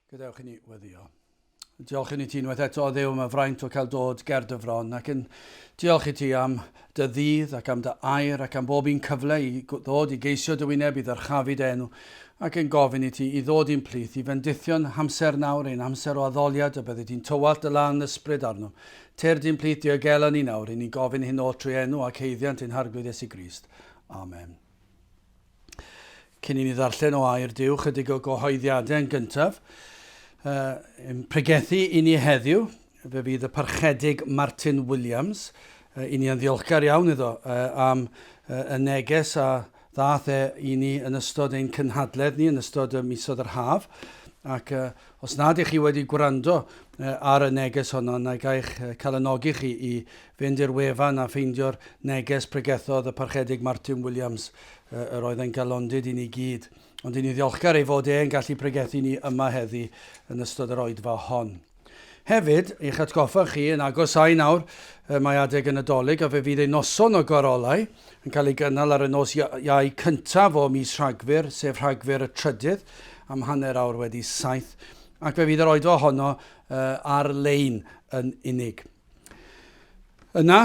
Gadewch i ni weddio. Diolch i ni ti unwaith eto, o Dduw, am y fraint o cael dod ger dy fron, ac yn diolch i ti am dy ddydd ac am dy air ac am bob un cyfle i ddod i geisio dy wyneb, i ddyrchafu dy enw, ac yn gofyn i ti i ddod i'n plith, i fendithion hamser nawr, ein hamser o addoliad, y byddi di'n tywallt dy lân ysbryd arnom. Tyrd i'n plith, diogela ni nawr, i ni'n gofyn hyn oll trwy enw ac haeddiant ein Harglwydd Iesu Grist. Amen. Cyn i ni ddarllen o air Duw, chydig o gyhoeddiadau yn gyntaf. Uh, yn pregethu i ni heddiw, fe fydd y parchedig Martin Williams. Uh, I ni yn ddiolchgar iawn iddo uh, am uh, y neges a ddath e i ni yn ystod ein cynhadledd ni, yn ystod y misoedd yr haf. Ac uh, os nad ych chi wedi gwrando uh, ar y neges honno, na gaich uh, calanogi chi i fynd i'r wefan a ffeindio'r neges pregethodd y Parchedig Martin Williams, yr oedd e'n galondid i ni gyd. Ond i ni ddiolchgar ei fod e'n gallu pregethu ni yma heddi yn ystod yr oedfa hon. Hefyd, i'ch atgoffa chi, yn agosáu nawr, mae adeg y Nadolig a fe fydd ei noson o garolau yn cael ei gynnal ar y nos Iau cyntaf o mis Rhagfyr, sef Rhagfyr y trydydd, am 7:30, ac fe fydd yr oedfa honno ar-lein yn unig. Yna,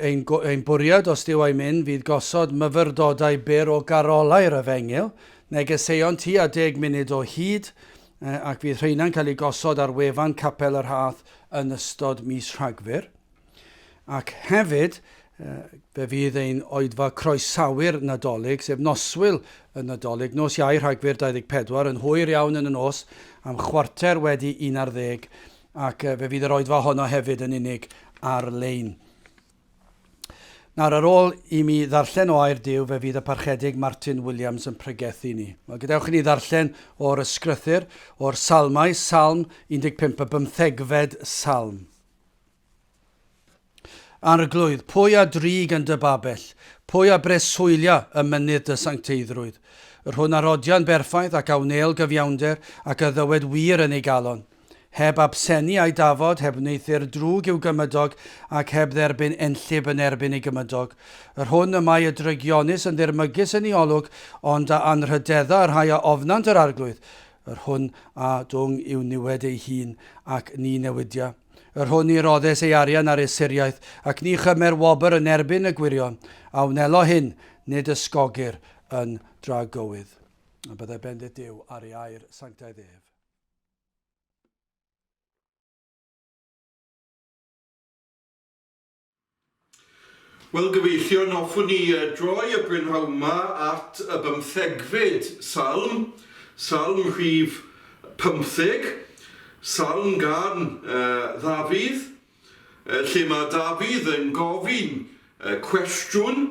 ein, ein bwriad, os Duw a'i myn, fydd gosod myfyrdodau byr o garolau'r Efengyl, negeseuon tua deg munud o hyd, ac fydd rheina'n cael eu gosod ar wefan Capel y Rhath yn ystod mis Rhagfyr. Ac hefyd, fe fydd ein oedfa croesawu'r Nadolig, sef noswyl y Nadolig, nos Iau Rhagfyr 24, yn hwyr iawn yn y nos, am 11:15, ac fe fydd yr oedfa honno hefyd yn unig ar-lein. Nawr, ar ôl i mi ddarllen o air Duw, fe fydd y Parchedig Martin Williams yn pregethu ni. Wel, gadewch i ni ddarllen o'r ysgrythur, o'r Salmau, Salm 15, y bymthegfed salm. Arglwydd, pwy a drig yn dy babell? Pwy a breswylia ym mynydd dy sancteiddrwydd? Yr hwn a rodia'n berffaith ac a wnêl gyfiawnder ac a ddywed wir yn ei galon. Heb absenu a'i dafod, heb wneuthur drwg i'w gymydog, ac heb dderbyn enllib yn erbyn ei gymydog. Yr hwn y mae y drygionus yn ddirmygus yn ei olwg, ond a anrhydedda y rhai a ofnant yr Arglwydd, yr hwn a dwng i'w niwed ei hun, ac ni newidia. Yr hwn ni roddes ei arian ar usuriaeth, ac ni chymer wobr yn erbyn y gwirion, a wnelo hyn, nid ysgogir yn dragywydd. A byddai bendith Duw ar ei air sanctaidd ef. Wel gyfeillion, hoffwn i droi y brynhawn 'ma at y bymthegfed salm, salm rhif pymtheg, salm gan Ddafydd, lle mae Dafydd yn gofyn cwestiwn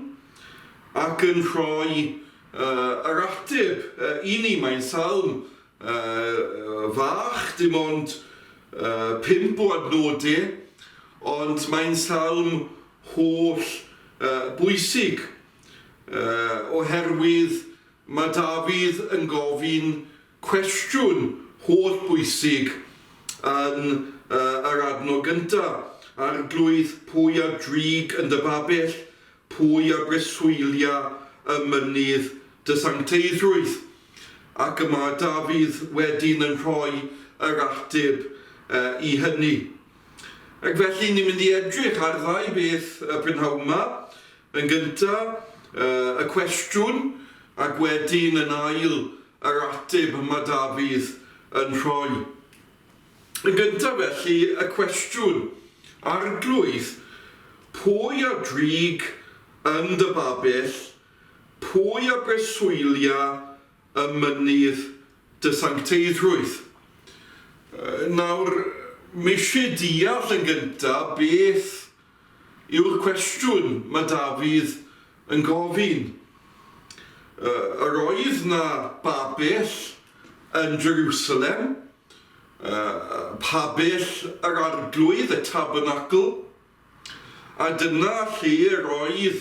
ac yn rhoi yr ateb i ni. Mae'n salm fach, dim ond pump o adnodau, ond mae'n salm holl bwysig, oherwydd mae Dafydd yn gofyn cwestiwn holl bwysig yn yr adnod gyntaf, Arglwydd, pwy a drig yn dy babell? Pwy a breswylia ym mynydd dy sancteiddrwydd? Ac y mae Dafydd wedyn yn rhoi yr ateb i hynny. Ac felly ni'n mynd i edrych ar ddau beth y prynhawn 'ma. Yn gynta', y cwestiwn, ac wedyn yn ail, yr ateb mae Dafydd yn rhoi. Yn gyntaf felly, y cwestiwn, Arglwydd, pwy a drig yn dy babell, pwy a breswylia ym mynydd dy sancteiddrwydd? Nawr, mae eisiau deall yn gyntaf beth yw'r cwestiwn mae Dafydd yn gofyn. Yr oedd 'na babell yn Jerusalem, pabell yr Arglwydd, y Tabernacl, a dyna lle yr oedd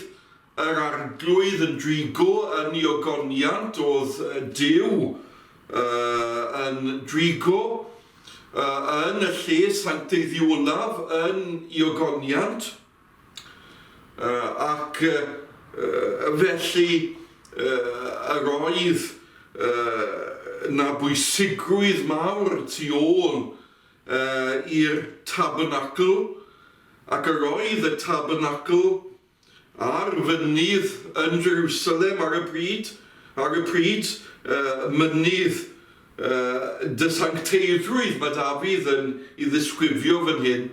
yr Arglwydd yn drigo yn ei ogoniant, oedd Duw yn drigo yn y lle sancteiddiolaf yn ei ogoniant, ac felly yr oedd 'Na bwysigrwydd mawr tu ôl i'r tabernacl, ac yr oedd y tabernacl ar fynydd yn Jerusalem ar y pryd, ar y pryd, mynydd dy sancteiddrwydd, mae Dafydd yn ei ddisgrifio fan hyn.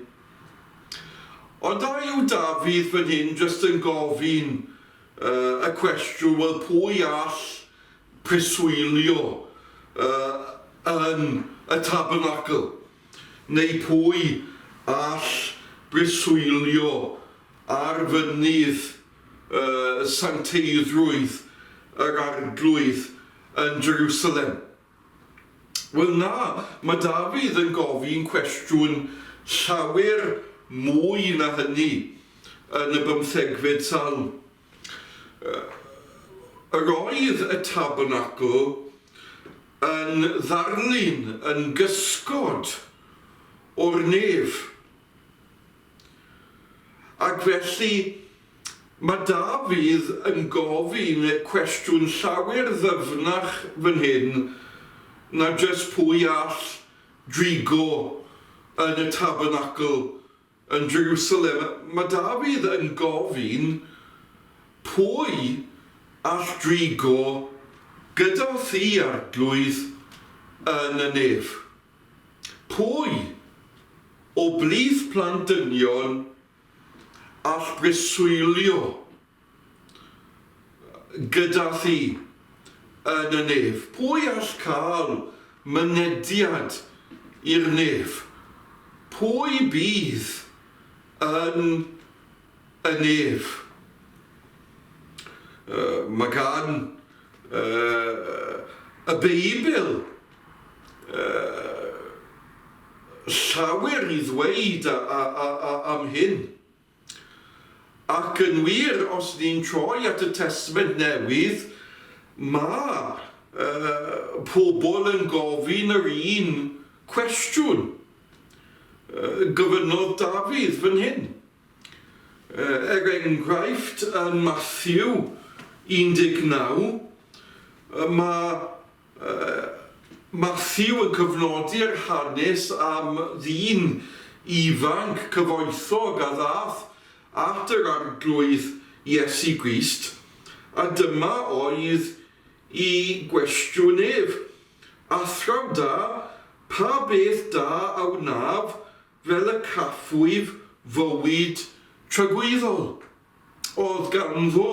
Ond a yw Dafydd fan hyn jyst yn gofyn y cwestiwn, wel pwy all preswylio yn y tabernacl? Neu pwy all breswylio ar fynydd sancteiddrwydd yr Arglwydd yn Jerusalem? Wel na, mae Dafydd yn gofyn cwestiwn llawer mwy na hynny yn y bymthegfed Salm. Yr oedd y tabernacl yn ddarlun, yn gysgod o'r nef. Ac felly, mae Dafydd yn gofyn cwestiwn llawer ddyfnach fan hyn na jyst pwy all drigo yn y tabernacl yn Jerusalem. Mae Dafydd yn gofyn pwy all drigo gyda thi, Arglwydd, yn y nef. Pwy, o blith plant dynion, all breswylio gyda thi yn y nef? Pwy all cael mynediad i'r nef? Pwy bydd yn y nef? Mae gan y Beibl llawer i ddweud am hyn. Ac yn wir, os ni'n troi at y Testament Newydd, mae pobl yn gofyn yr un cwestiwn gofynnodd Dafydd fan hyn. Er enghraifft, yn Mathew 19, mae Mathew yn cyfnodi'r hanes am ddyn ifanc cyfoethog a ddaeth at yr Arglwydd Iesu Grist, a dyma oedd i gwestiwn ef, Athraw da, pa beth da a wnaf fel y caffwyf fywyd tragwyddol? Oedd ganddo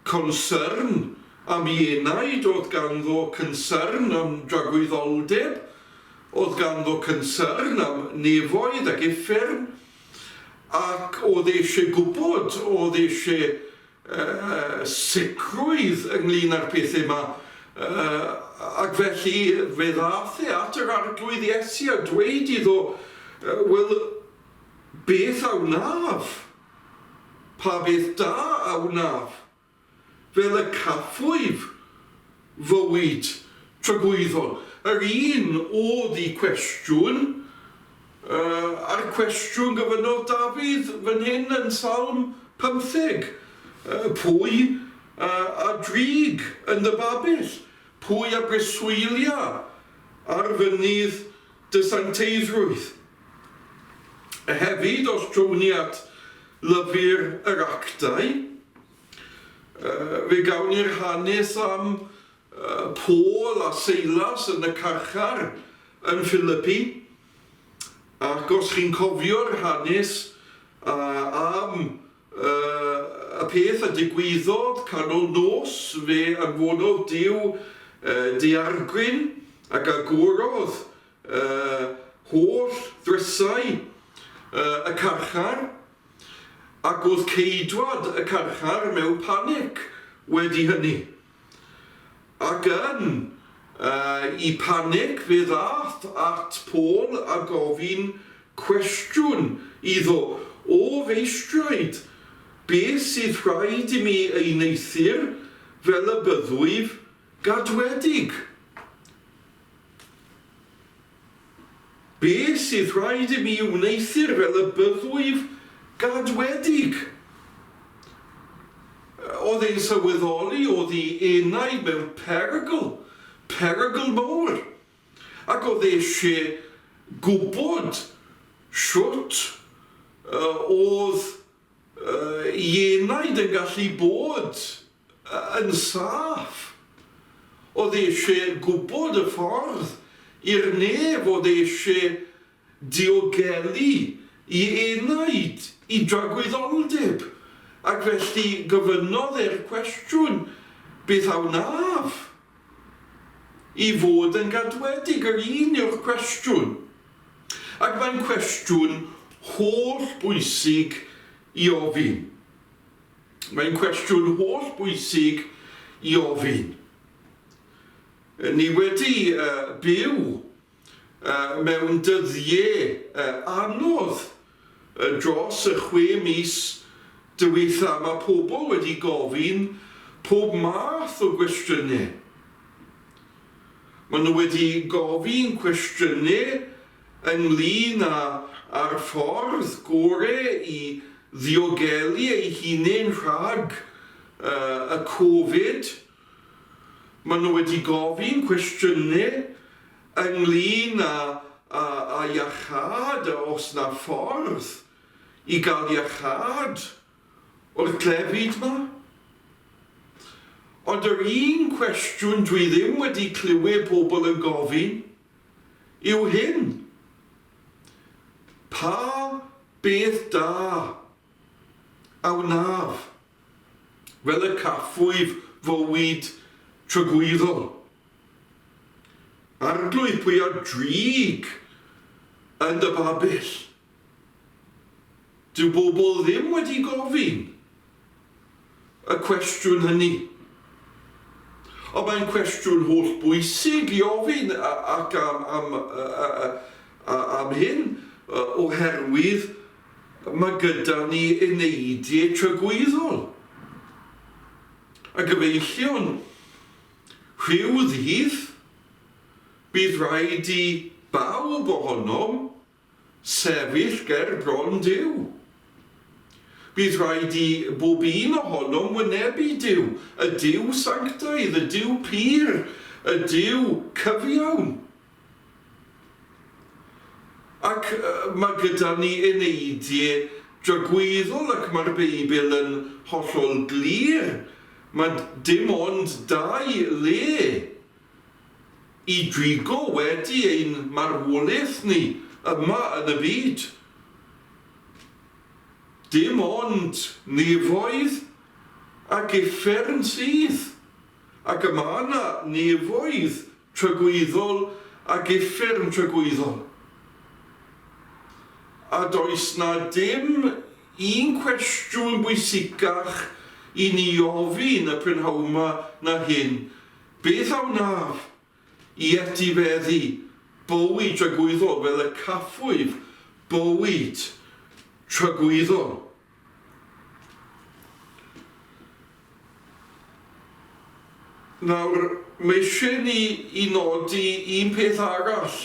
concern am ei enaid, oedd ganddo concern am dragwyddoldeb, oedd ganddo concern am nefoedd ac uffern, ac oedd e eisiau gwybod, oedd e eisiau sicrwydd ynglyn â'r pethau yma, ac felly fe ddaeth e at yr Arglwydd Iesu a dweud iddo, wel, beth a wnaf? Pa beth da a wnaf, fel y caffwyf fywyd tragwyddol? Yr un oedd y cwestiwn, a'r cwestiwn gofynnodd Dafydd fan hyn yn Salm 50, Pwy a drig yn dy babell? Pwy a breswylia ar fynydd dy sancteiddrwydd? Hefyd, os trown ni at Lyfr yr Actau, fe gawn ni'r hanes am Paul a Seilas yn y carchar yn Philippi, ac os chi'n cofio'r hanes am y peth a digwyddodd canol nos, fe anfonodd Duw daeargryn ac agorodd holl ddrysau y carchar, ac oedd ceidwad y carchar mewn panic wedi hynny. Ac yn y panic fe ddaeth at Paul a gofyn cwestiwn iddo, O feistriaid, beth sydd rhaid i mi ei wneuthur fel y byddwyf gadwedig? Be sydd rhaid i mi wneuthur fel y byddwyf gadwedig? Oedd e'n sylweddoli oedd ei enaid mewn perygl. perygl mawr. Ac oedd e eisiau gwybod shwt oedd ei enaid yn gallu bod yn saff. Oedd e eisiau gwybod y ffordd i'r nef, oedd e eisiau diogelu ei enaid i dragwyddoldeb, ac felly gofynnodd e'r cwestiwn, Beth a wnaf i fod yn gadwedig? Yr un yw'r cwestiwn. Ac mae'n cwestiwn holl bwysig i ofyn. Mae'n cwestiwn holl bwysig i ofyn. Ni wedi byw mewn dyddiau anodd dros y chwe mis diwetha'. Mae pobl wedi gofyn pob math o gwestiynau. Maen nhw wedi gofyn cwestiynau ynglŷn â'r ffordd gorau i ddiogelu eu hunain rhag y Covid. Maen nhw wedi gofyn cwestiynau ynglŷn â â iachâd a oes 'na ffordd i gael iachâd o'r clefyd 'ma? Ond yr un cwestiwn dwi ddim wedi clywed pobl yn gofyn yw hyn, Pa beth da a wnaf fel y caffwyf fywyd tragwyddol? Arglwydd, pwy a drig yn dy babell? Dyw bobl ddim wedi gofyn y cwestiwn hynny. Ond mae'n cwestiwn holl bwysig i ofyn ac am, am, am hyn, oherwydd mae gyda ni eneidiau tragwyddol. A gyfeillion, Rhyw ddydd, bydd rhaid i bawb ohonom sefyll ger bron Duw. Bydd rhaid i bob un ohonom wynebu Duw, y Duw sanctaidd, y Duw pur, y Duw cyfiawn. Ac mae gyda ni eneidiau dragwyddol ac mae'r Beibl yn hollol glir, mae dim ond dau le i drigo wedi ein marwolaeth ni yma yn y byd. Dim ond nefoedd ac uffern sydd, ac y mae yna nefoedd tragwyddol ac uffern tragwyddol. A does 'na dim un cwestiwn bwysicach i ni ofyn y prynhawn 'ma na hyn, beth a wnaf i etifeddu bywyd tragwyddol fel y caffwyf bywyd tragwyddol? Nawr, mae eisiau ni i nodi un peth arall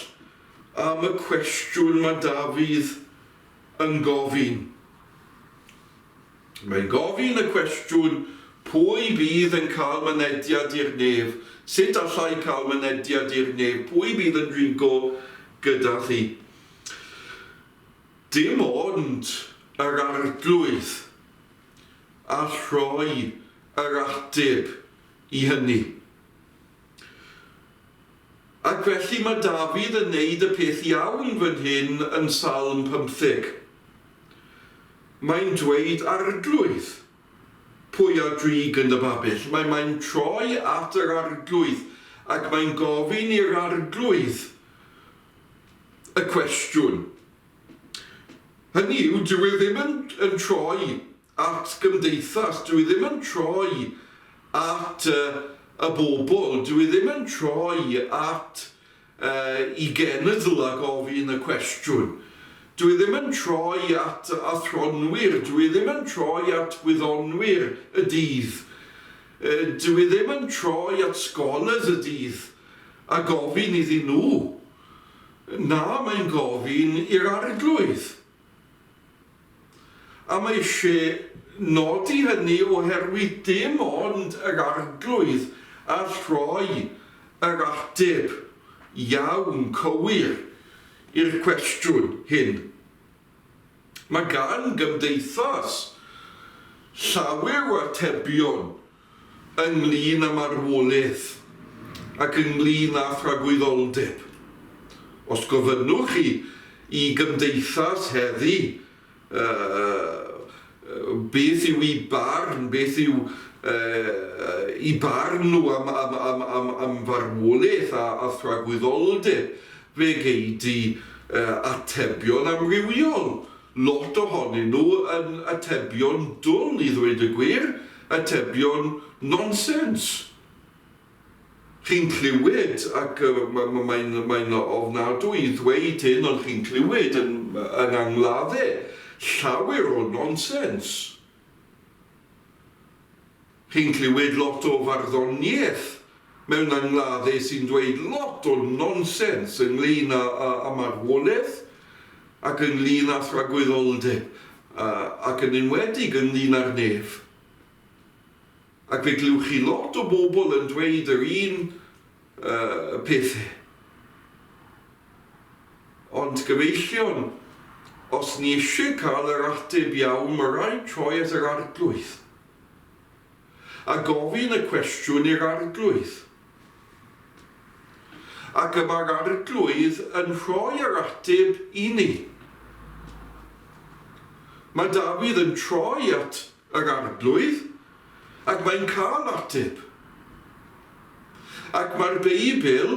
am y cwestiwn mae Dafydd yn gofyn. Mae'n gofyn y cwestiwn, pwy bydd yn cael mynediad i'r nef? Sut allai cael mynediad i'r nef? Pwy bydd yn dringo gyda thi? Dim ond yr Arglwydd all rhoi yr ateb i hynny. Ac felly mae Dafydd yn neud y peth iawn fan hyn yn Salm pymtheg. Mae'n dweud Arglwydd, pwy a drig yn dy babell? Mae mae'n troi at yr Arglwydd ac mae'n gofyn i'r Arglwydd y cwestiwn. Hynny yw, dyw e ddim yn, yn troi at gymdeithas, dyw e ddim yn troi at uh, y bobl, dyw e ddim yn troi at uh, i genedl a gofyn y cwestiwn. Dyw e ddim yn troi at athronwyr, dyw e ddim yn troi at wyddonwyr y dydd. Uh, dyw e ddim yn troi at scholars y dydd a gofyn iddyn nhw. Na, mae'n gofyn i'r Arglwydd. A mae eisiau nodi hynny oherwydd dim ond yr Arglwydd all roi yr ateb iawn, cywir, i'r cwestiwn hyn? Mae gan gymdeithas llawer o atebion ynglŷn â marwolaeth ac ynglŷn â thragwyddoldeb. Os gofynnwch chi i gymdeithas heddi beth yw eu barn, beth yw eu barn nhw am, am, am, am, am farwolaeth a, a thragwyddoldeb, fe gei di atebion amrywiol. Lot ohonyn nhw yn atebion dwl i ddweud y gwir, atebion nonsens. Chi'n clywed, ac mae'n mae'n ofnadwy i ddweud hyn, ond chi'n clywed yn yn angladde llawer o nonsens. Chi'n clywed lot o farddoniaeth mewn angladde sy'n dweud lot o nonsens ynglyn â â â marwolaeth ac ynglyn â thragwyddoldeb ac yn enwedig ynglyn â'r nef. Ac fe glywch chi lot o bobl yn dweud yr un pethe. Ond gyfeillion, os ni eisiau cael yr ateb iawn, mae rhaid troi at yr Arglwydd. A gofyn y cwestiwn i'r Arglwydd. Ac y mae'r Arglwydd yn rhoi yr ateb i ni. Mae Dafydd yn troi at yr Arglwydd, ac mae'n cael ateb. Ac mae'r Beibl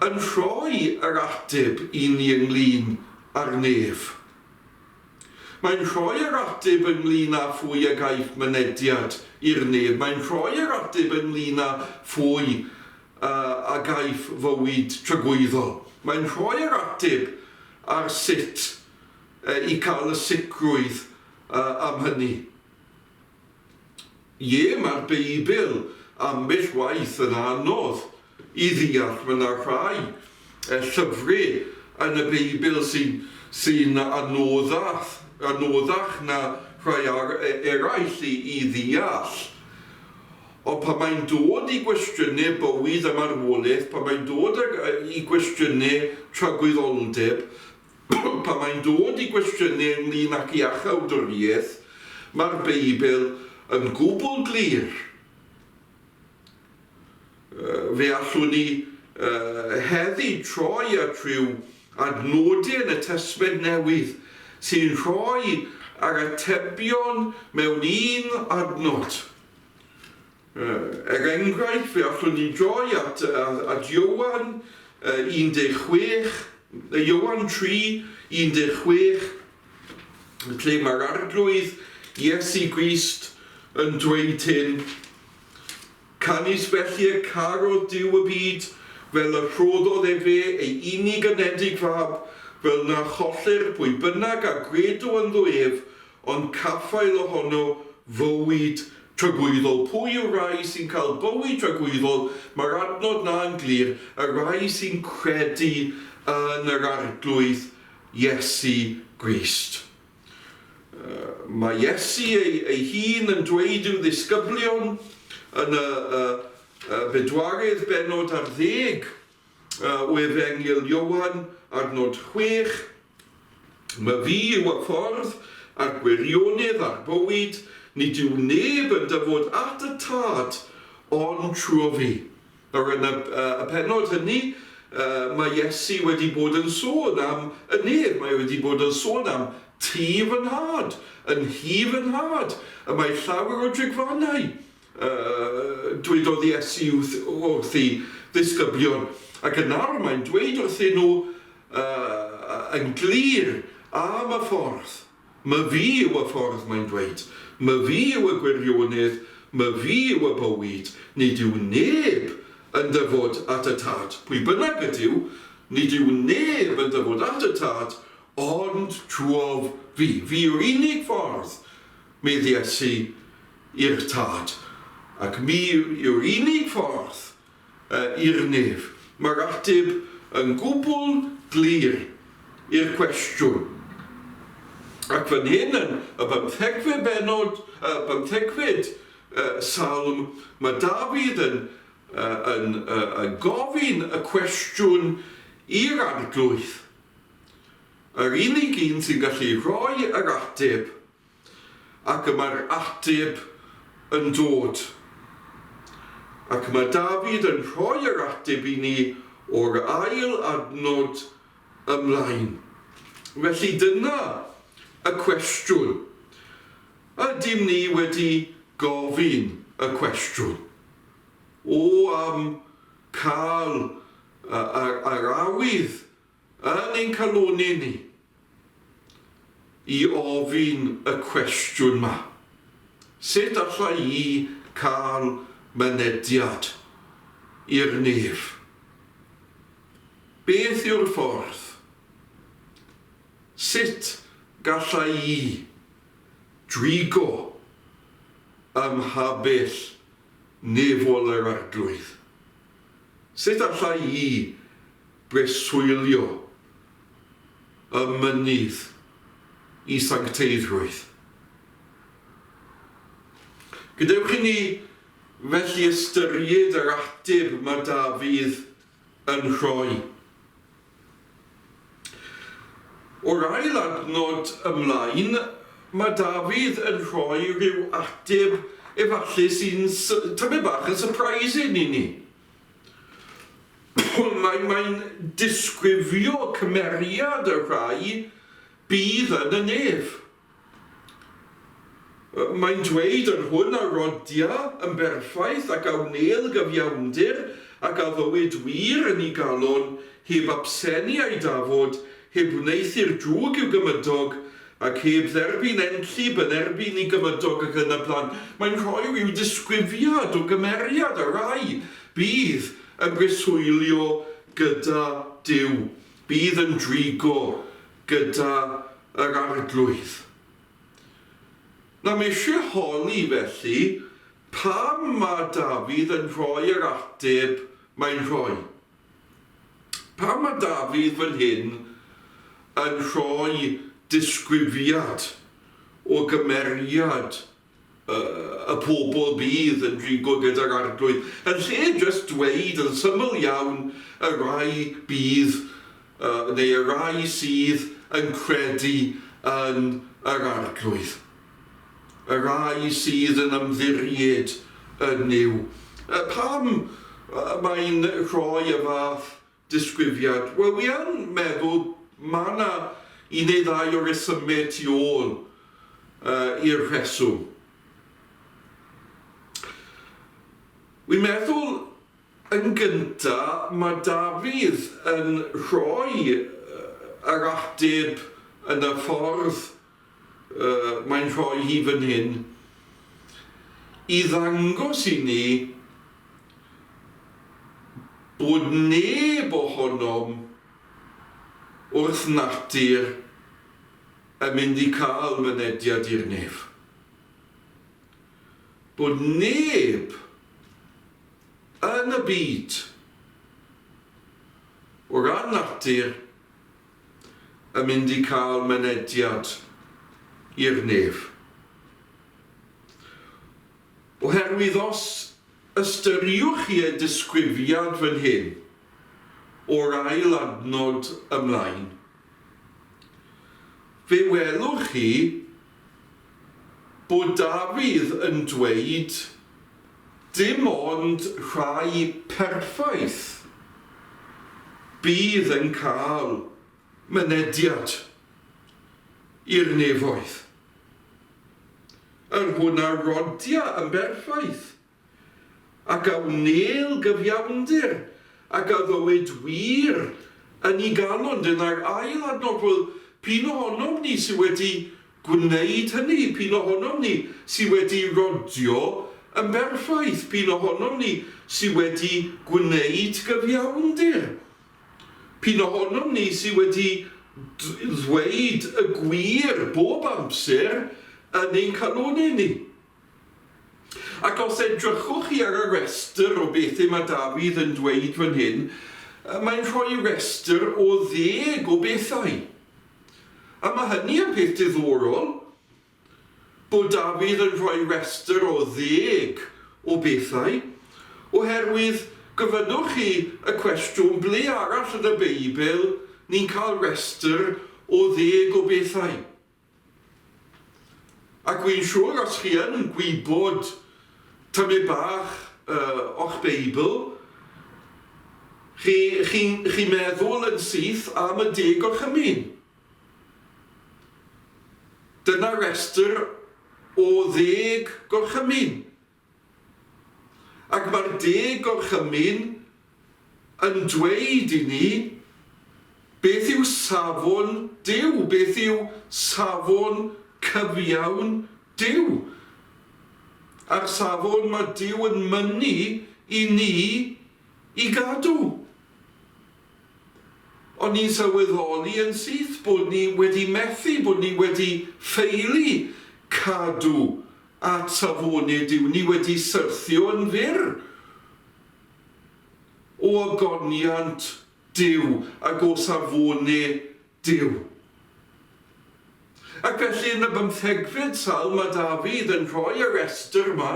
yn rhoi yr ateb i ni ynglyn â'r nef. Mae'n rhoi yr ateb ynglyn â phwy a gaiff mynediad i'r nef. Mae'n rhoi yr ateb ynglyn â phwy a gaiff fywyd tragwyddol. Mae'n rhoi yr ateb ar sut i cael y sicrwydd am hynny. Ie, mae'r Beibl ambell waith yn anodd i ddeall. Mae yna rhai llyfrau yn y Beibl sy'n sy anoddach, anoddach na rhai ar, e, eraill i, i ddeall. Ond pan mae'n dod i gwestiynau bywyd a marwolaeth, pan mae'n dod i gwestiynau tragwyddoldeb, Pan mae'n dod i gwestiynu ynglŷn ag iachawdwriaeth, mae'r Beibl yn gwbl glir. Fe allwn ni heddi troi at rhyw adnodau yn y Testament Newydd sy'n rhoi yr atebion mewn un adnod. Er enghraifft, fe allwn ni droi at, at Ioan 16, Ioan 3, 16, lle mae'r Arglwydd Iesu Grist yn dweud hyn, Canys felly y carodd Duw y byd, fel y rhoddodd efe ei unig anedig fab, fel na chollir pwy bynnag a gredo ynddo ef, ond caffael ohono fywyd tragwyddol. Pwy yw'r rhai sy'n cael bywyd tragwyddol? Mae'r adnod 'na yn glir, y rhai sy'n credu yn yr Arglwydd Iesu Grist. Mae Iesu ei, ei hun yn dweud i'w ddisgyblion yn y, y, y bedwaredd bennod ar ddeg o Efengyl Ioan, adnod 6, Myfi yw y ffordd, a'r gwirionedd, a'r bywyd, nid yw neb yn dyfod at y Tad ond trwy fi. Nawr yn y, y pennod hynny, mae Iesu wedi bod yn sôn am y nef, mae wedi bod yn sôn am tŷ fy nhad, yn nhŷ fy nhad, y mae llawer o drigfannau. Dwedodd Iesu wrth ei ddisgyblion, ac yn awr mae'n dweud wrthyn nhw yn glir am y ffordd. Myfi yw y ffordd, mae'n dweud. Myfi yw y gwirionedd, myfi yw y bywyd, nid yw neb yn dyfod at y Tad, pwy bynnag ydyw, nid yw neb yn dyfod at y Tad ond trwof fi. Fi yw'r unig ffordd, medd Iesu, i'r Tad, ac mi yw'r unig ffordd i'r nef. Mae'r ateb yn gwbl glir i'r cwestiwn. Ac fan hyn yn y bymthegfed bennod, y bymthegfed salm, mae Dafydd yn yn gofyn y cwestiwn i'r Arglwydd, yr unig un sy'n gallu rhoi yr ateb, ac y mae'r ateb yn dod. Ac mae David yn rhoi yr ateb i ni o'r ail adnod ymlaen. Felly dyna y cwestiwn. Ydym ni wedi gofyn y cwestiwn? O am cael yr awydd yn ein calonnau ni i ofyn y cwestiwn 'ma, Sut alla i cael mynediad i'r nef? Beth yw'r ffordd? Sut galla i drigo ym mhabell nefol yr Arglwydd? Sut alla i breswylio ym mynydd i sancteiddrwydd? Gadewch i ni felly ystyried yr ateb mae Dafydd yn rhoi. O'r ail adnod ymlaen, mae Dafydd yn rhoi rhyw ateb efallai sy'n tymed bach yn surprising i ni. Mae, mae'n disgrifio cymeriad y rhai bydd yn y nef. Mae'n dweud yr hwn a rodia yn berffaith ac a wnêl gyfiawnder ac a ddywed wir yn ei galon, heb absenu a'i dafod, heb wneuthur drwg i'w gymydog, ac heb dderbyn enllib yn erbyn ei gymydog ac yn y blaen. Mae'n rhoi rhyw ddisgrifiad o gymeriad y rhai bydd yn breswylio gyda Duw, bydd yn drigo gyda yr Arglwydd. Nawr mae eisiau holi felly, pam mae Dafydd yn rhoi yr ateb mae'n rhoi? Pam mae Dafydd fan hyn yn rhoi disgrifiad o gymeriad y pobl bydd yn drigo gyda'r Arglwydd, yn lle jyst dweud yn syml iawn y rhai bydd, neu y rhai sydd yn credu yn yr Arglwydd, y rhai sydd yn ymddiried yn Nuw. Pam mae'n rhoi y fath Disgrifiad, Wel, wi yn meddwl ma' 'na un neu ddau o resyme tu ôl i'r rheswm. Wi'n meddwl yn gynta ma' Dafydd yn rhoi yr ateb yn y ffordd mae'n rhoi hi fan hyn i ddangos i ni bod neb ohonom wrth natur yn mynd i cael mynediad i'r nef. Bod neb yn y byd o ran natur yn mynd i cael mynediad i'r nef. Oherwydd os ystyriwch chi y disgrifiad fan hyn, o'r ail adnod ymlaen, fe welwch chi bod Dafydd yn dweud dim ond rhai perffaith bydd yn cael mynediad i'r nefoedd. Yr hwn a rodia yn berffaith. Ac a wnêl gyfiawnder, ac a ddywed wir yn ei galon. Dyna'r ail adnod. Wel, p'un ohonom ni sydd wedi gwneud hynny? P'un ohonom ni sydd wedi rodio yn berffaith? P'un ohonom ni sydd wedi gwneud gyfiawnder? P'un ohonom ni sydd wedi ddweud y gwir bob amser yn ein calonnau ni? Ac os edrychwch chi ar y rhestr o bethau mae Dafydd yn dweud fan hyn, mae'n rhoi rhestr o ddeg o bethau. A mae hynny yn peth diddorol, bod Dafydd yn rhoi rhestr o ddeg o bethau. Oherwydd, gofynnwch chi y cwestiwn, ble arall yn y Beibl ni'n cael rhestr o ddeg o bethau? Ac wi'n siŵr os chi yn gwybod tymed bach o'ch Beibl, chi, chi'n chi meddwl yn syth am y Deg Gorchymyn. Dyna restr o ddeg gorchymyn. Ac mae'r Deg Gorchymyn yn dweud i ni beth yw safon Duw, beth yw safon cyfiawn Duw. A'r safon mae Duw yn mynnu i ni i gadw. Ond ni'n sylweddoli yn syth bod ni wedi methu, bod ni wedi ffaelu cadw at safonau Duw. Ni wedi syrthio yn fyr o ogoniant Duw ac o safonau Duw. Ac felly yn y bymthegfed salm mae Dafydd yn rhoi y rhestr yma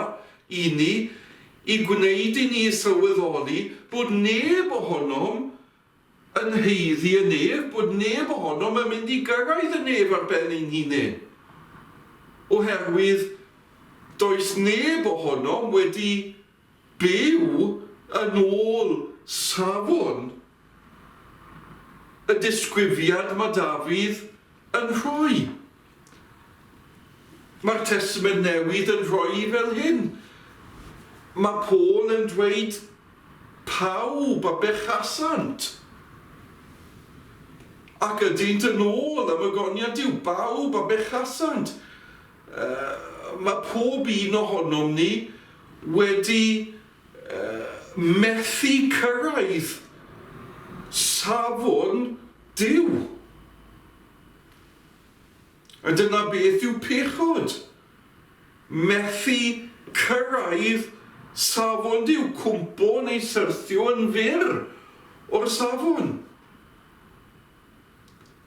i ni i gwneud i ni sylweddoli bod neb ohonom yn haeddu y nef, bod neb ohonom yn mynd i gyrraedd y nef ar ben ein hunain. Oherwydd does neb ohonom wedi byw yn ôl safon y disgrifiad mae Dafydd yn rhoi. Mae'r Testament Newydd yn rhoi fel hyn. Mae Paul yn dweud pawb a bechasant ac ydynt yn ôl am y goniad Duw, bawb a bechasant. Mae pob un ohonom ni wedi methu cyrraedd safon Duw. A dyna beth yw pechod. Methu cyrraedd safon Duw, cwmpo neu syrthio yn fyr o'r safon.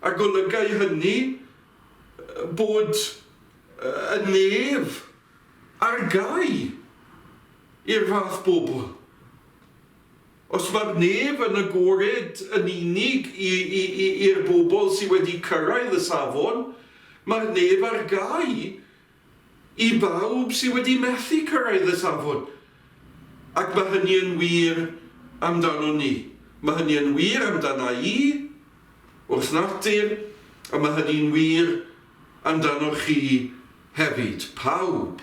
A golygai hynny bod y nef ar gau i'r fath bobl. Os mae'r nef yn agored yn unig i'r bobl sydd wedi cyrraedd y safon, mae'r nef ar gau i bawb sydd wedi methu cyrraedd y safon. Ac mae hynny yn wir amdanon ni. Mae hynny yn wir amdana i, wrth natur, a mae hynny'n wir amdanoch chi hefyd, pawb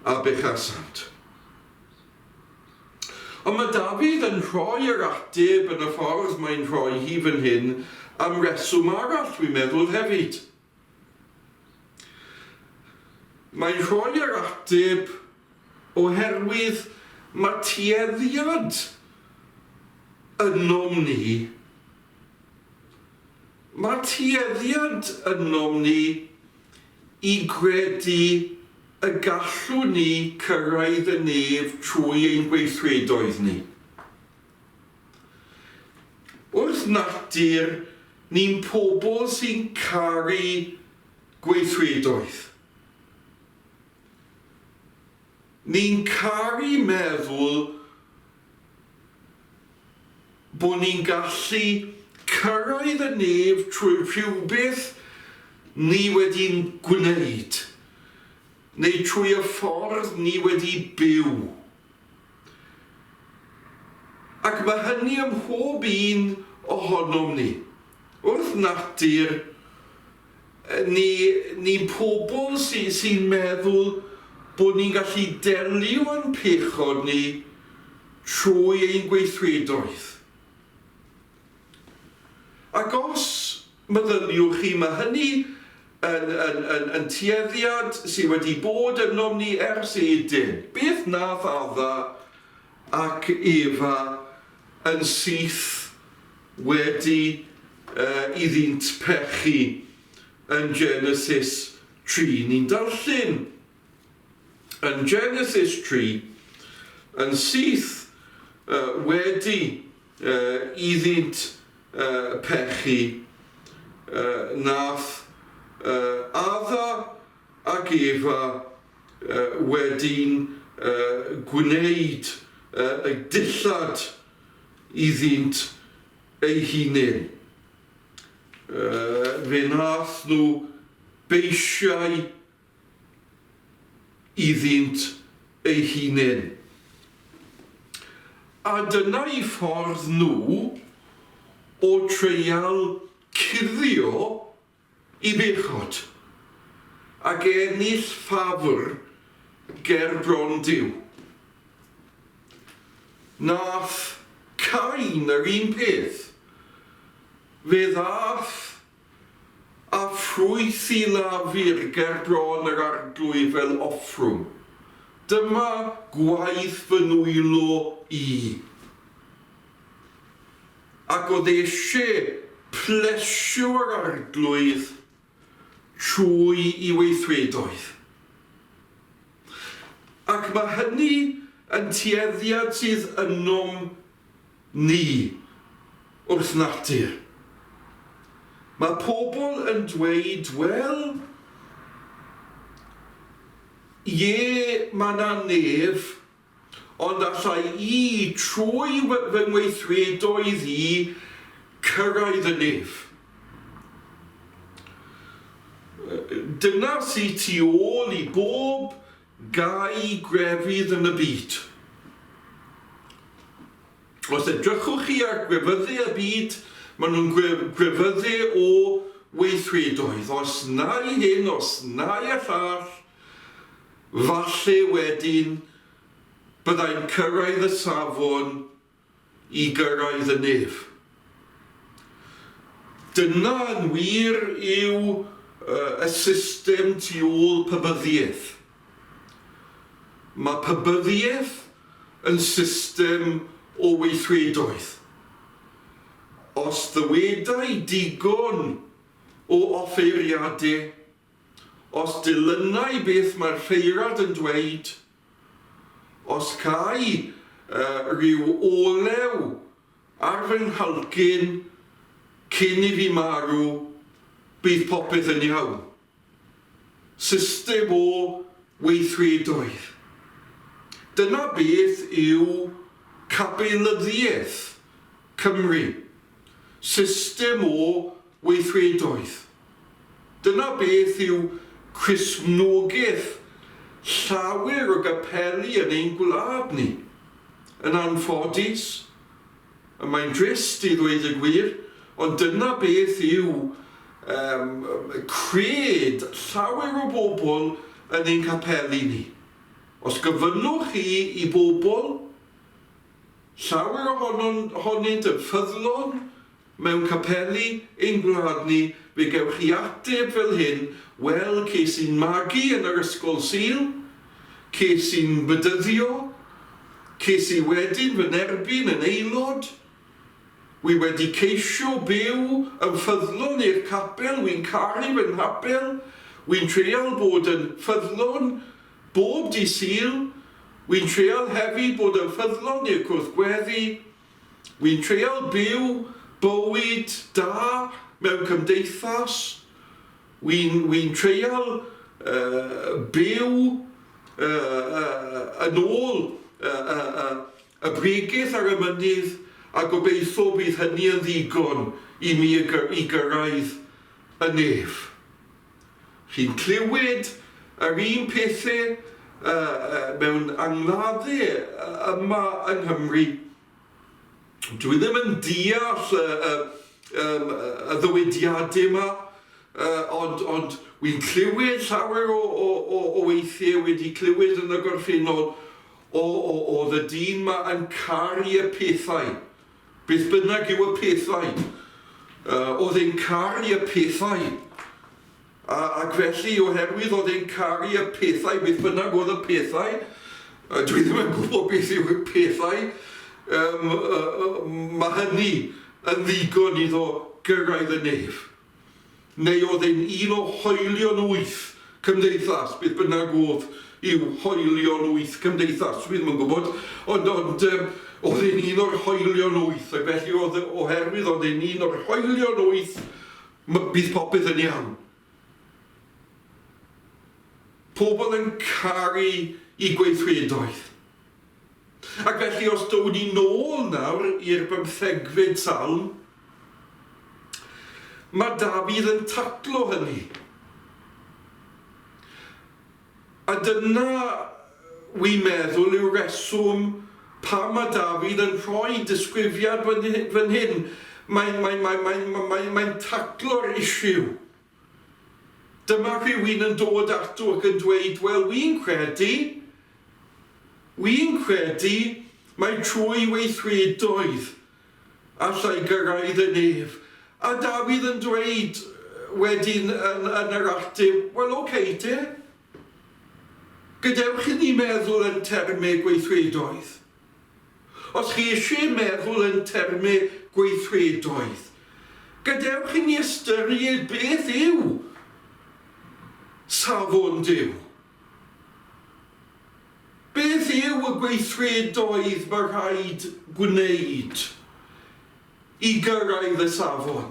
a bechasant. Ond mae Dafydd yn rhoi yr ateb yn y ffordd mae'n rhoi hi fan hyn am reswm arall, dwi'n meddwl, hefyd. Mae'n rhoi yr ateb oherwydd mae tueddiad ynom ni, mae tueddiad ynom ni i gredu y gallwn ni cyrraedd y nef trwy ein gweithredoedd ni. Wrth natur, ni'n pobl sy'n caru gweithredoedd. Ni'n caru meddwl bod ni'n gallu cyrraedd y nef trwy rhywbeth ni wedi'n gwneud, neu trwy y ffordd ni wedi byw. Ac mae hynny ym mhob un ohonom ni. Wrth natur, ni, ni'n pobl sy'n sy meddwl bod ni'n gallu delio â'n pechod ni trwy ein gweithredoedd. Ac os meddyliwch chi, mae hynny yn, yn, yn, yn tueddiad sydd wedi bod ynom ni ers Eden. Beth nath Adda ac Efa yn syth wedi iddynt pechu yn Genesis 3? Ni'n darllen yn Genesis 3 yn syth wedi iddynt pechu, nath Adda ac Efa wedi'n gwneud. y dillad iddynt eu hunain. Fe wnaeth nhw beisiau iddynt eu hunain. A dyna eu ffordd nhw o treial cuddio i bechod ac ennill ffafr ger bron Duw. Nath Cain yr un peth. Fe ddath â ffrwyth i lafur ger bron yr Arglwydd fel offrwm. Dyma gwaith fy nwylo i. Ac oedd eisiau plesio yr Arglwydd trwy i weithredoedd. Ac mae hynny yn tueddiad sydd ynom ni wrth natur. Mae pobl yn dweud, wel, ie, mae 'na nef, Ond alla i, trwy fy ngweithredoedd i, cyrraedd y nef. Dyna sy tu ôl i bob gau grefydd yn y byd. Os edrychwch chi ar grefyddu y byd, maen nhw'n grefyddu o weithredoedd. Os na i hyn, os na i'r llall, Falle wedyn byddai'n cyrraedd y safon i gyrraedd y nef. Dyna yn wir yw y system tu ôl pabyddiaeth. Mae pabyddiaeth yn system o weithredoedd. Os ddywedai digon o offeiriade Os dilynai beth mae'r ffeirad yn dweud, os cai rhyw olew ar fy nghalcyn cyn i fi marw, bydd popeth yn iawn. System o weithredoedd. Dyna beth yw capelyddiaeth Cymru. System o weithredoedd. Dyna beth yw Cristnogaeth llawer o gapeli yn ein gwlad ni. Yn anffodus, y mae'n drist i ddweud y gwir, ond dyna beth yw um, cred llawer o bobl yn ein capeli ni. Os gofynnwch chi i bobl, llawer ohonynt yn ffyddlon, Mewn capeli ein gwlad ni, fe gewch chi ateb fel hyn, Wel, ces i'n magu yn yr ysgol Sul, ces i'n bedyddio, ces i wedyn fy nerbyn yn aelod, wi wedi ceisio byw yn ffyddlon i'r capel, wi'n caru fy nghapel, wi'n treial bod yn ffyddlon bob dydd Sul, wi'n treial hefyd bod yn ffyddlon i'r cwrdd gweddi, Wi'n treial byw bywyd da mewn cymdeithas. Wi'n wi'n treial byw yn ôl y bregeth ar y mynydd a gobeithio bydd hynny yn ddigon i mi i gyrraedd y nef. Chi'n clywed yr un pethe mewn angladde yma yng Nghymru. Dwi ddim yn deall y, y, y ddywediadau yma, ond, ond wy'n clywed llawer o, o, o, o weithiau wedi clywed yn y gorffennol o, o, oedd y dyn ma yn caru y pethau. Beth bynnag yw y pethau. Oedd e'n caru y pethau. A, ac felly, oherwydd oedd e'n caru y pethau, beth bynnag oedd y pethau, dwi ddim yn gwybod beth yw y pethau, um, mae hynny yn ddigon iddo gyrraedd y nef. Neu oedd e'n un o hoelion wyth cymdeithas, beth bynnag oedd yw hoelion wyth cymdeithas, dwi ddim yn gwybod, ond, ond um, oedd e'n un o'r hoelion wyth, ac felly oedd, oherwydd oedd e'n un o'r hoelion wyth, bydd popeth yn iawn. Pobl yn caru i gweithredoedd. Ac felly os down ni nôl nawr i'r bymthegfed salm, mae Dafydd yn taclo hynny. A dyna, wi'n meddwl, yw'r reswm pam mae Dafydd yn rhoi disgrifiad fan hyn. Mae'n mae, mae, mae, mae, mae taclo'r issue. Dyma rhywun yn dod ato ac yn dweud, wel, wi'n credu, wi'n credu mai trwy weithredoedd allai gyrraedd y nef. A Dafydd yn dweud wedyn yn, yn yr ateb, wel, oce okay, te. Gadewch i ni meddwl yn termau gweithredoedd. Os chi eisiau meddwl yn termau gweithredoedd, gadewch i ni ystyried beth yw safon Duw. Beth yw y gweithredoedd mae rhaid gwneud i gyrraedd y safon?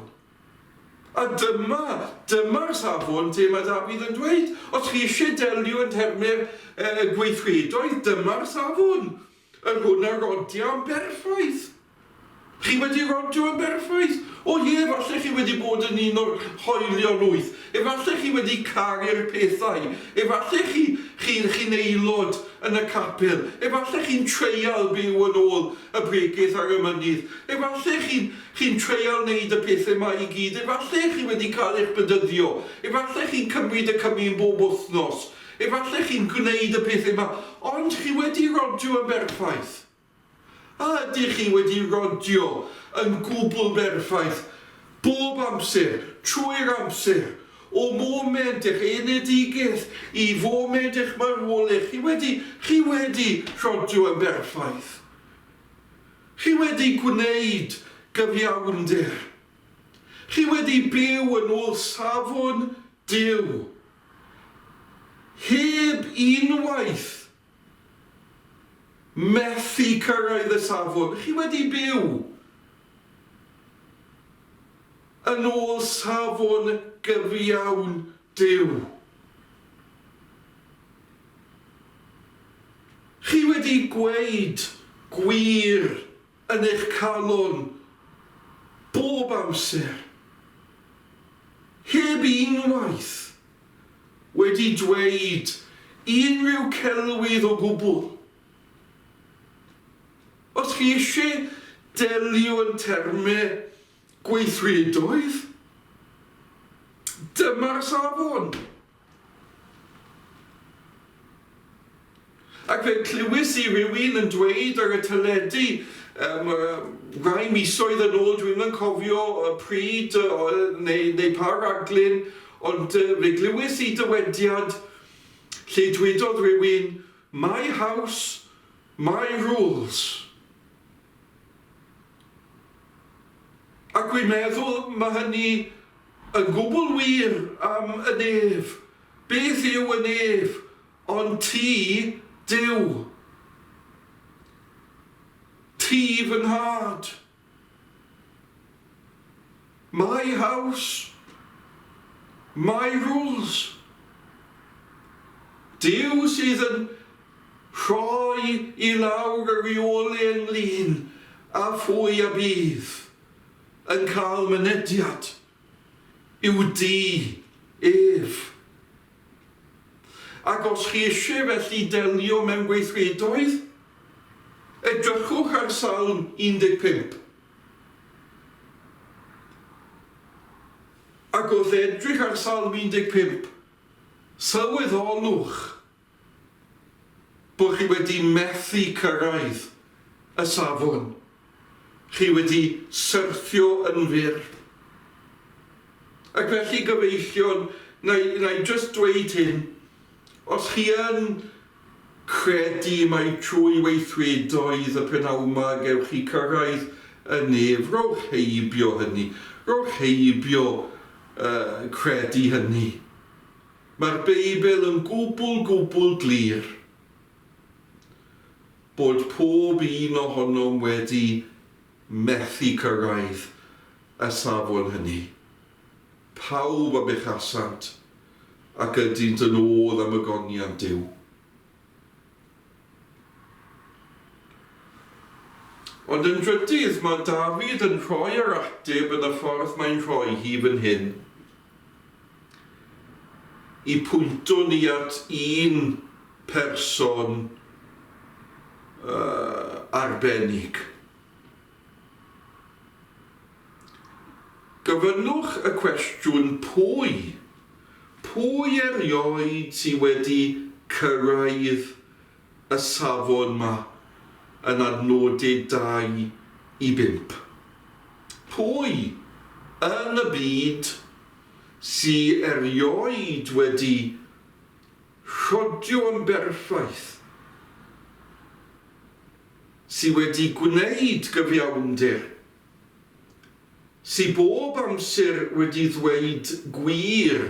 A dyma, dyma'r safon te mae Dafydd yn dweud. Os chi eisiau delio yn termau'r uh, gweithredoedd, dyma'r safon. Yr hwn a rodia yn berffaith. Chi wedi rodio yn berffaith. O ie, falle chi wedi bod yn un o'r hoelion wyth. Efallai chi wedi caru'r pethau. Efallai chi, chi, chi'n aelod yn y capel. Efallai chi'n treial byw yn ôl y bregeth ar y mynydd. Efallai chi'n Chi'n treial wneud y pethe 'ma i gyd, efallai chi wedi cael eich bedyddio, efallai chi'n cymryd y cymun bob wythnos, efallai chi'n gwneud y pethe 'ma, ond chi wedi rodio yn berffaith. A ydych chi wedi rodio yn gwbl berffaith, bob amser, trwy'r amser, o moment eich enedigaeth i foment eich marwolaeth, chi wedi, chi wedi rhodio yn berffaith? Chi wedi gwneud gyfiawnder. Chi wedi byw yn ôl safon Duw. Heb unwaith methu cyrraedd y safon. Chi wedi byw yn ôl safon gyfiawn Duw. Chi wedi gweud gwir yn eich calon bob amser, heb unwaith wedi dweud unrhyw celwydd o gwbl. Os chi eisiau delio yn termau gweithredoedd, dyma'r safon. Ac fe clywis i rywun yn dweud ar y teledu um, rai misoedd yn ôl, dwi'm yn cofio y pryd neu, neu pa raglen, ond fe glywis i dywediad lle dwedodd rhywun, my house, my rules. Ac wi'n meddwl mae hynny yn gwbl wir am y nef. Beth yw y nef ond ti, Duw? Ti fy nhad. My house, my rules. Duw sydd yn rhoi i lawr y rheolau ynglyn â phwy a bydd yn cael mynediad i'w dŷ ef. Ac os chi eisiau felly delio mewn gweithredoedd, edrychwch ar Salm 15. Ac wrth edrych ar Salm 15, sylweddolwch bod chi wedi methu cyrraedd y safon. Chi wedi syrthio yn fyr. Ac felly gyfeillion, na i, na i jyst dweud hyn, os chi yn credu mai trwy weithredoedd y prynhawn 'ma gewch chi cyrraedd y nef, rhowch heibio hynny, rhowch heibio uh, credu hynny. Mae'r Beibl yn gwbl, gwbl glir bod pob un ohonom wedi methu cyrraedd y safon hynny. Pawb a bechasant ac ydynt yn ôl am y goniant Duw. Ond yn drydydd, mae Dafydd yn rhoi yr ateb yn y ffordd mae'n rhoi hi fan hyn. I pwynto ni at un person uh, arbennig. Gofynnwch y cwestiwn pwy? Pwy erioed sy wedi cyrraedd y safon 'ma yn adnodau 2 i 5? Pwy yn y byd sy erioed wedi rhodio yn berffaith, sy wedi gwneud gyfiawnder, sy bob amser wedi ddweud gwir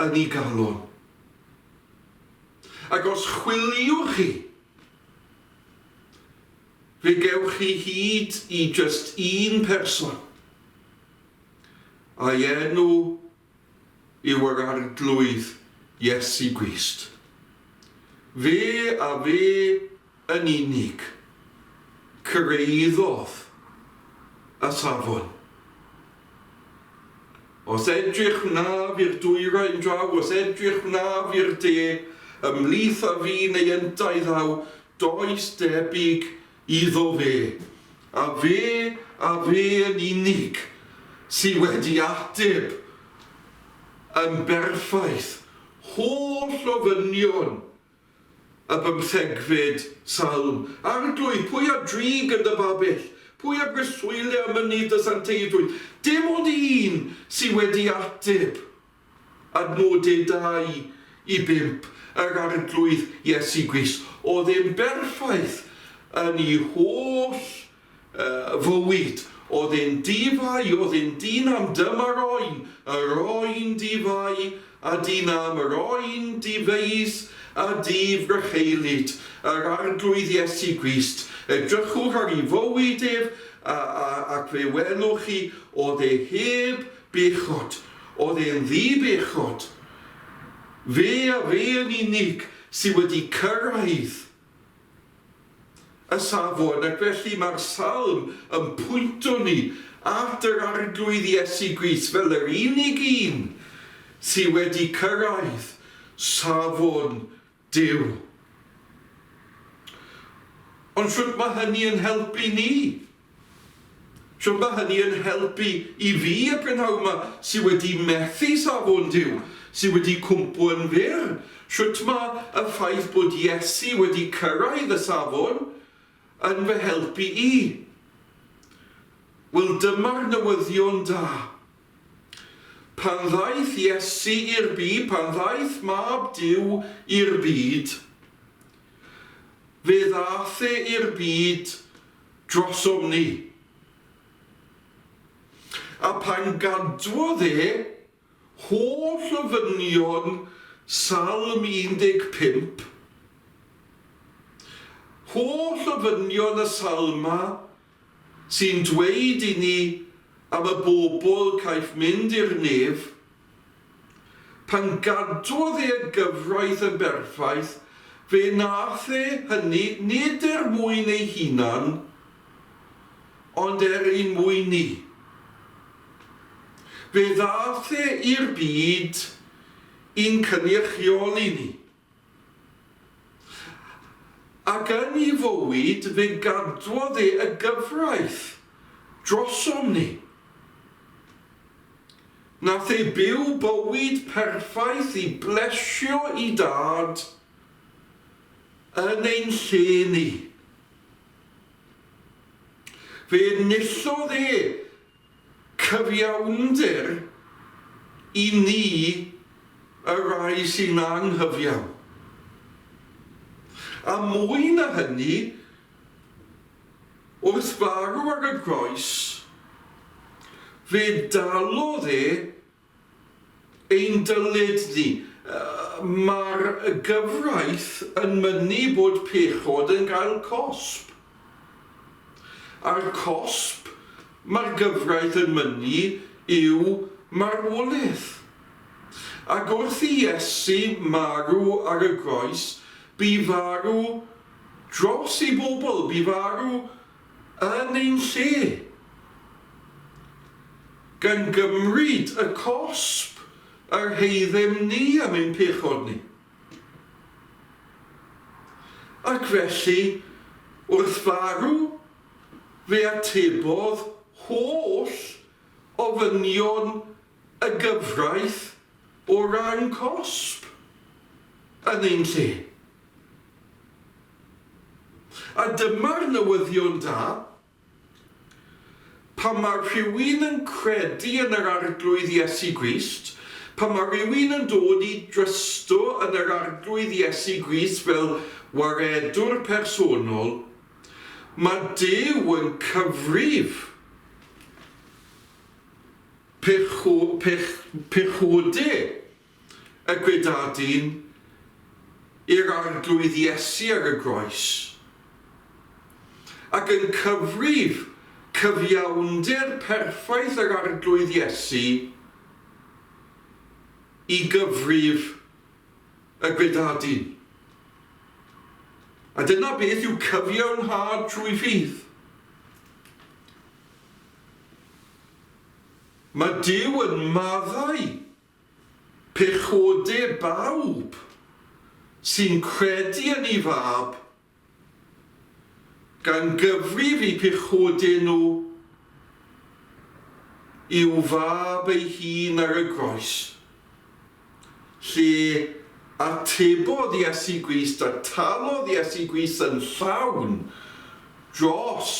yn ei galon? Ac os chwiliwch chi, fe gewch chi hyd i jyst un person, a'i enw yw yr Arglwydd Iesu Grist. Fe a fe yn unig cyrhaeddodd y safon. Os edrych wnaf i'r dwyrain draw, os edrych wnaf i'r de, ymhlith a fi neu yntau ddaw, does debyg iddo fe. A fe, a fe yn unig, sy wedi ateb yn berffaith holl ofynion y bymthegfed Salm. Arglwydd, pwy a drig yn dy babell? Pwy a breswylia ym mynydd dy santeiddrwydd? Dim ond un sy wedi ateb adnodau 2 i 5, yr Arglwydd Iesu Grist. Oedd e'n berffaith yn ei holl fywyd. Oedd e'n di-fai, oedd e'n di-nam, dyma'r oen, yr oen di-fai a di-nam, yr oen di-feis a di-frycheulyd, yr Arglwydd Iesu Grist. Edrychwch ar ei fywyd ef, a, a, ac fe welwch chi, oedd e heb bechod, oedd e'n ddi-bechod. Fe a fe yn unig sydd wedi cyrraedd y safon, ac felly mae'r salm yn pwynto ni at yr Arglwydd Iesu Grist fel yr unig un sydd wedi cyrraedd safon Duw. Ond shwt mae hynny yn helpu ni? Shwt mae hynny yn helpu i fi y prynhawn 'ma sy wedi methu safon Duw, sy wedi cwmpo yn fyr? Shwt mae y ffaith bod Iesu wedi cyrraedd y safon yn fy helpu i? Wel, dyma'r newyddion da. Pan ddaeth Iesu i'r byd, pan ddaeth Mab Duw i'r byd, fe ddaeth e i'r byd drosom ni. A pan gadwodd e holl ofynion Salm 15, holl ofynion y salma sy'n dweud i ni am y bobl caiff mynd i'r nef, Pan gadwodd e y gyfraith yn berffaith, fe wnaeth e hynny nid er mwyn ei hunan, ond er ein mwyn ni. Fe ddaeth e i'r byd i'n cynrychioli ni. Ac yn ei fywyd fe gadwodd e y gyfraith drosom ni. Nath e byw bywyd perffaith i blesio i Dad yn ein lle ni. Fe enillodd e cyfiawnder i ni y rhai sy'n anghyfiawn. A mwy na hynny, wrth farw ar y groes, fe dalodd e Ein dyled ni. Mae'r gyfraith yn mynnu bod pechod yn cael cosb. A'r cosb mae'r gyfraith yn mynnu yw marwolaeth. Ac wrth i Iesu marw ar y groes, bu farw dros ei bobl, bu farw. yn ein lle, gan gymryd y cosb yr heiddem ni am ein pechod ni. Ac felly, wrth farw, fe atebodd holl ofynion y gyfraith o ran cosb yn ein lle. A dyma'r newyddion da, pan mae rhywun yn credu yn yr Arglwydd Iesu Grist, pan mae rhywun yn dod i drysto yn yr Arglwydd Iesu Grist fel waredwr personol, mae Duw yn cyfrif pecho, pech, pechode y gwedadyn i'r Arglwydd Iesu ar y groes, ac yn cyfrif cyfiawnder perffaith yr Arglwydd Iesu i gyfrif y gwedadyn. A dyna beth yw cyfiawnhad trwy ffydd. Mae Duw yn maddau pechode bawb sy'n credu yn ei Fab, gan gyfrif eu pechode nhw i'w Fab ei hun ar y groes, lle atebodd Iesu Grist a talodd Iesu Grist yn llawn dros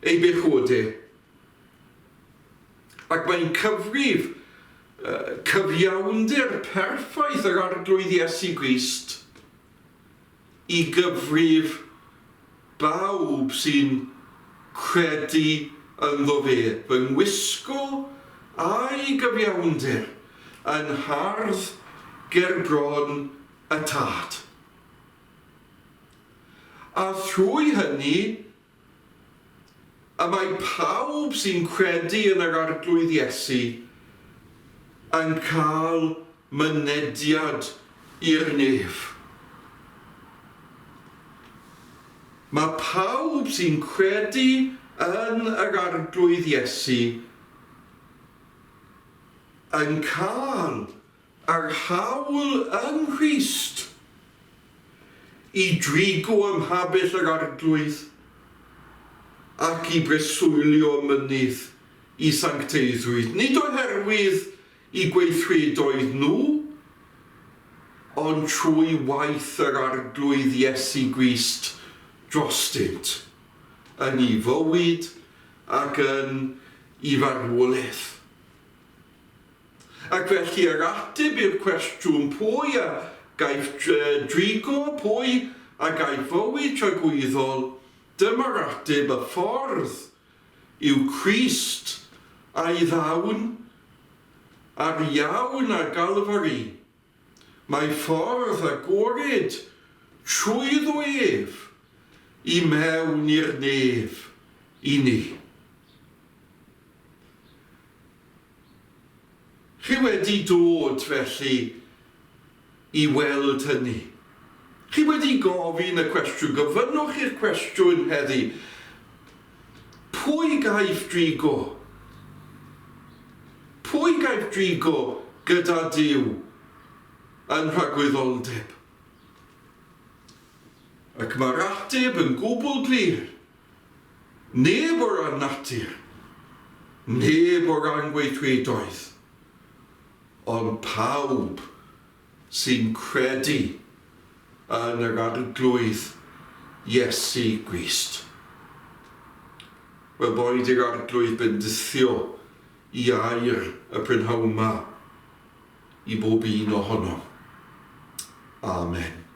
ei bechode. Ac mae'n cyfrif cyfiawnder perffaith yr Arglwydd Iesu Grist i gyfrif bawb sy'n credu ynddo fe, fy ngwisgo a'i gyfiawnder yn hardd ger bron y Tad. A thrwy hynny, Y mae pawb sy'n credu yn yr Arglwydd Iesu yn cael mynediad i'r nef. Mae pawb sy'n credu yn yr Arglwydd Iesu yn cael Yr hawl yng Nghrist i drigo ym mhabell yr Arglwydd ac i breswylio ym mynydd i sancteiddrwydd, nid oherwydd i gweithredoedd nhw, ond trwy waith yr Arglwydd Iesu Grist drostynt, yn i fywyd ac yn i farwolaeth. Ac felly yr ateb i'r cwestiwn pwy a gaiff drigo, pwy a gaiff fywyd tragwyddol, dyma'r ateb, y ffordd yw Crist a'i ddawn, a'r iawn ar Galfari. Mae ffordd agored trwyddo ef i mewn i'r nef i ni. Chi wedi dod, felly, i weld hynny. Chi wedi gofyn y cwestiwn, gofynnwch chi'r cwestiwn heddi, pwy gaiff drigo? Pwy gaiff drigo gyda Duw yn rhagwyddoldeb? Ac mae'r ateb yn gwbl glir. Neb o ran natur, neb o ran gweithredoedd, ond pawb sy'n credu yn yr Arglwydd Iesu Grist. Wel, boed i'r Arglwydd bendithio i air y prynhawn 'ma i bob un ohonom. Amen.